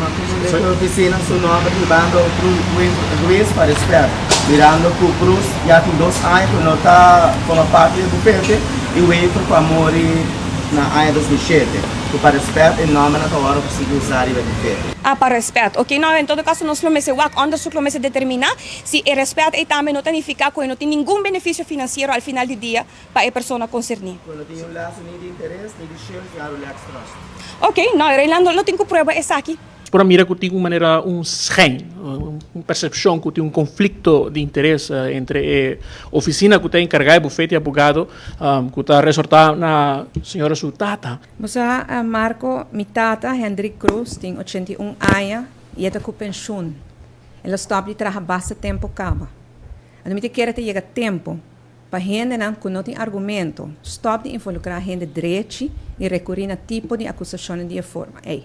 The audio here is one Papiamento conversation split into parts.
Ma ku e ofisina su nòmber hibando Ruiz pa rèspèt, mirando ku Cruz ya tin 2 aña ku no ta forma parti di e bufete i Wever ku a muri na aña 2007, ku pa rèspèt e nòmbernan ta wòrdu ku sigui usá riba e bufete. Ah, pa rèspèt. Oké, no, en todo kaso nos lo mester wak òndersuk lo mester determiná si e rèspèt ei tambe no ta nifiká ku e no tin ningun benefisio finansiero al final di dia pa e persona konserní. Ku no tin un laso ni di interes ni di shares di Arulex Trust. Ok, no, Reynaldo lo tin ku prueba esaki. Por a mira ku tin un manera un schijn, un persepshon ku tin un konflikto di interes entre e ofisina ku ta enkargá e bufete di abogado ku ta resortá na señora su tata. Bo sa, Marco, mi tata, Hendrik Cruz, tin 81 aña i e ta ku penshun. El a stòp di traha basta tempu kaba. Anto mi ta kere ta yega tempu pa hendenan ku no tin argumento stòp di involukrá hende drechi i rekurí na tipo di akusashonnan di e forma ei.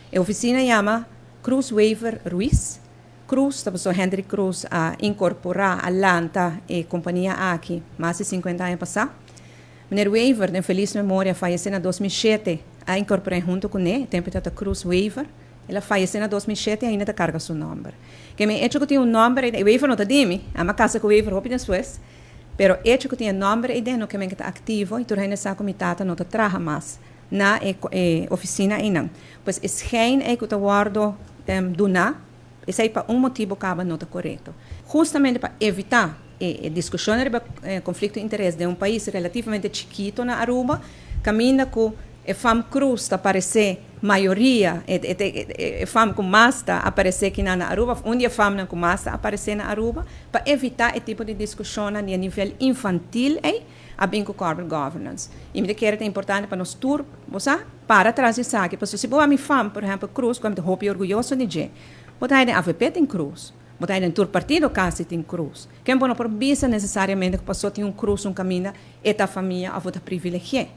E ofisina yama Cruz Wever Ruiz. Cruz ta pasobra Hendrik Cruz a inkorporá, a lanta e kompania aki mas di 50 aña pasá. Meneer Wever, den felis memoria, fayesé na 2007, a inkorpor'é huntu kuné, e tempu e tabata Cruz Wever. El a fayesé na 2007 i ainda ta karga su nòmber. Ke mi echo ku tin un nòmber ei den, e Wever no ta di mi, ami a kasa ku Wever hopi despues, pero echo ku tin e nòmber ei den no ke men ke ta aktivo i tur hende sa ku mi tata no ta traha mas na e e ofisina einan. Pues e schijn ei ku ta wòrdu duná, esei pa un motibu kaba no ta korekto. Hustamente pa evitá e e diskushon riba konflikto di interes den un pais relativamente chikito na Aruba, kaminda ku e fam Cruz ta paresé mayoria, e fam ku mas ta aparesé kinan na Aruba, òf un di e famnan ku mas ta aparesé na Aruba, pa evitá e tipo di diskushonnan di e nivel infantil ei, a bin ku corporate governance. I mi ta kere ta importante pa nos tur, bo sa, para tras di esaki, pasobra si bo wak mi fam, por ehèmpel Cruz, ku ami ta hopi orguyoso di dje, bo ta haña den avp tin Cruz, bo ta haña den tur partido kasi tin Cruz. Ken bo no por bisa nesesariamente ku pasobra tin un Cruz un kaminda e ta famia òf bo ta privilegi'é.